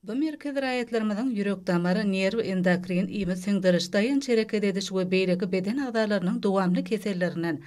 Bu merkez raýatlarymyzyň ýürek-damar, nerw, endokrin, iýmit siňdiriş, daýanç-hereket ediş we beýleki beden agzalarynyň dowamly kesellerinden,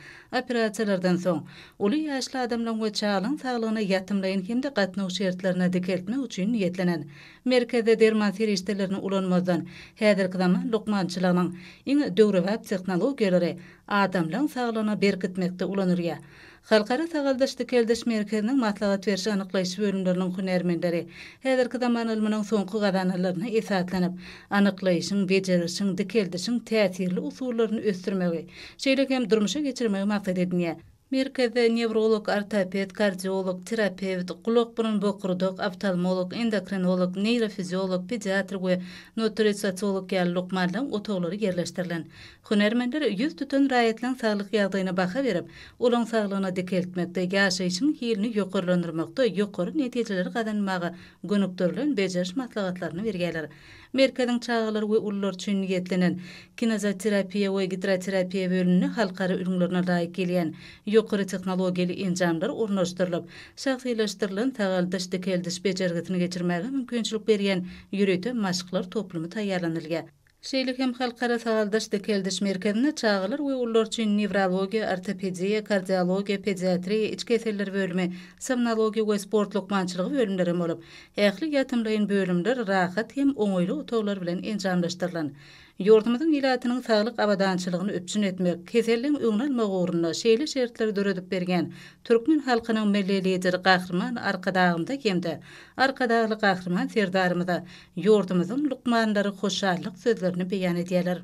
operasiýalardan soň, uly ýaşly adamlaryň we çagalaryň saglygyny ýatymlaýyn hem-de gatnaw şertlerinde dikeltmek üçin niýetlenen. Merkezde derman serişdelerini ulanmazdan, häzirki zaman lukmançylygynyň iň döwrebap tehnologiýalary adamlaryň saglygyny berkitmekde ulanylýar. Halkara sagaldyş-dikeldiş merkeziniň maslahat beriş-anyklaýyş bölümleriniň hünärmenleri häzirki zaman ylmynyň soňky gazananlaryna esaslanyp, anyklaýşyň, bejerişiň, dikeldişiň täsirli usullaryny ösdürmegi, şeýle hem durmuşa geçirmegi maksat edinýär. Merkezde newrolog, ortoped, kardiolog, terapewt, gulak-burun-bokurdak, oftalmolog, endokrinolog, neýrofiziolog, pediatr we nutrisosiolog ýaly lukmanlaryň otaglary ýerleşdirilen. Hünärmenler ýüz tutan raýatlaryň saglyk ýagdaýyna baha berip, olaryň saglygyny dikeltmekde, ýaşaýşyň hilini ýokarlandyrmakda ýokary netijeleri gazanmaga gönükdirilen bejeriş maslahatlaryny berýärler. Merkeziň çagalar we ulular üçin niýetlenen kinezoterapiýa we gidroterapiýa bölüminde halkara ülňülerine laýyk gelýän ýokary tehnologiýaly enjamlar ornaşdyrylyp, şahsylaşdyrylan sagaldyş-dikeldiş bejergisini geçirmäge mümkinçilik berýän ýörite maşklar toplumy taýýarlanylýar. Şeýle hem Halkara sagaldyş-dikeldiş merkezinde çagalar we ulular üçin newrologiýa, ortopediýa, kardiologiýa, pediatriýa, iç keseller bölümi, somnologiýa we sport lukmançylygy bölümleri hem bolup, ähli ýatymlaýyn bölümler rahat hem oňaýly otaglar bilen enjamlaşdyrylan. Ýurdumyzyň ilatynyň saglyk abadançylygyny üpjün etmek, keselligiň öňüni almak ugrunda şeýle şertleri döredip berýän türkmen halkynyň Milli Lideri Gahryman Arkadagymyza hem-de Arkadagly Gahryman Serdarymyza Ýurdumyzyň lukmanlary hoşallyk sözlerini beýan edýärler.